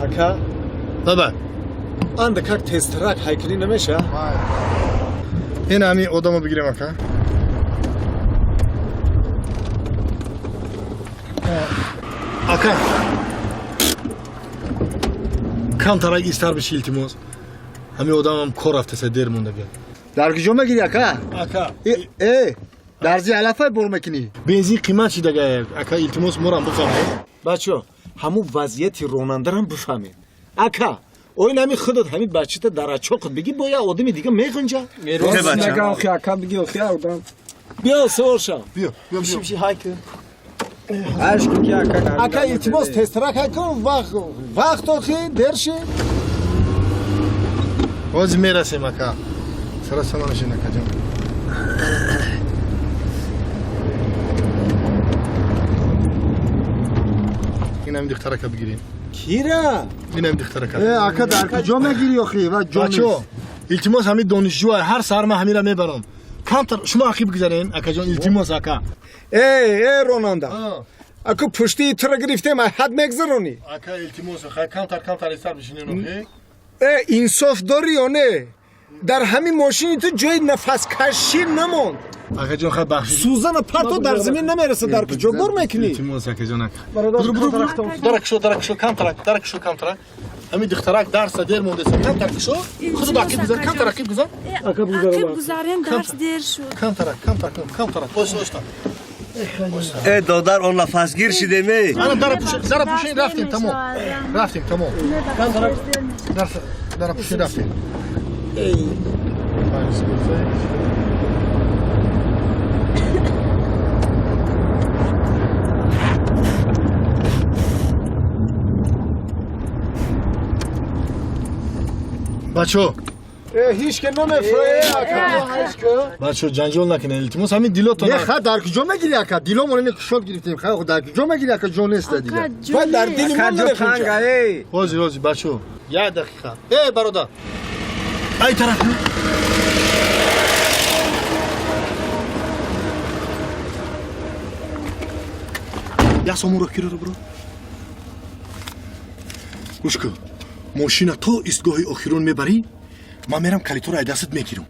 Ака, Баба. Андакак тезтарак ҳайкунӣ намеша? Ин ҳамин одамо бигирем, ака. Ака. Камтарак истар биши, илтимос. Ҳамин одамам кор рафтаса, дер монда бия. Дар куҷо мегирӣ, ака? Ака. Э, дарзи алафай бор мекунӣ? Бензин қимат шидага, ака, илтимос, морам бифаҳмед. Бачо, ҳамун вазъияти ронандарам бифаҳмед. Ака, оин ҳами худат ҳами бачата дар ачоқат бигӣ, бо як одами дига меғинҷа. Ака, биги, охи одам. Биё, савор шав. Биё, биё, биё. Биши, ҳайкун. Ашки ки ака. Ака, илтимос, тезтарак ҳайкун, вақт вақт охи дер шид. Ҳозир мерасем, ака. Сара саманашин, акаҷон. Ин ҳамин духтарака бигирем. Кира? Ин ҳамин духтарака. Э, ака, дар куҷо мегирӣ охи? Ва ҷо Бачо, илтимос, ҳамин донишҷӯ ҳар саҳар ман ҳамира мебарам. Камтар шумо ақиб гузарен, акаҷон, илтимос, ака. Э, э, ронанда. Аку пуштии туро гирифтем, ай ҳад мегзаронӣ. Ака, илтимос, хай камтар, камтар истар бишинен охи. Э, инсоф дорӣ ё не? Дар ҳамин мошини ту ҷои нафаскашӣ намонд. Акаҷон, хай бахшиш. Сӯзана парто дар замин намерасад, дар куҷо бор мекунӣ? Илтимос, акаҷон, ака. Дара кушо, дара кушо, камтарак, дара кушо, камтарак. Ҳамин духтарак дарса дер мондеса, камтар кушо. Худо ақиб гузар, камтар ақиб гузар. Ақиб гузарем, дарс дер шуд. Камтарак, камтар, камтарак. Оста, оста. Э, додар, он нафасгир шидем, э. Ана дара пушин, дара пушин, рафтем, тамом. Рафтем, тамом. Мебахшед, дер мешавад. Дарса, дара пушин, рафтем. Бачо, Э, ҳеҷ ке намефурае, ака. бачо, ҷанҷол накунед, илтимос, ҳамин дилотон. Не, ха, дар куҷо мегирӣ, ака? Диломон ине кушод гирифтем. Ха, дар куҷо мегирӣ, ака? Ҷо неста Ака, дига. ҷо Ва дар нест. дили Ака, мо ҷо намехунҷа. танга, эй. Ҳозир, ҳозир, бачо. Як дақиқа. Э, бародар. Ай тараф. Як сомонро кироро биро. Гӯш кун. Мошина то истгоҳи охирон мебарӣ, ман мерам калиторо ай дастат мегирам.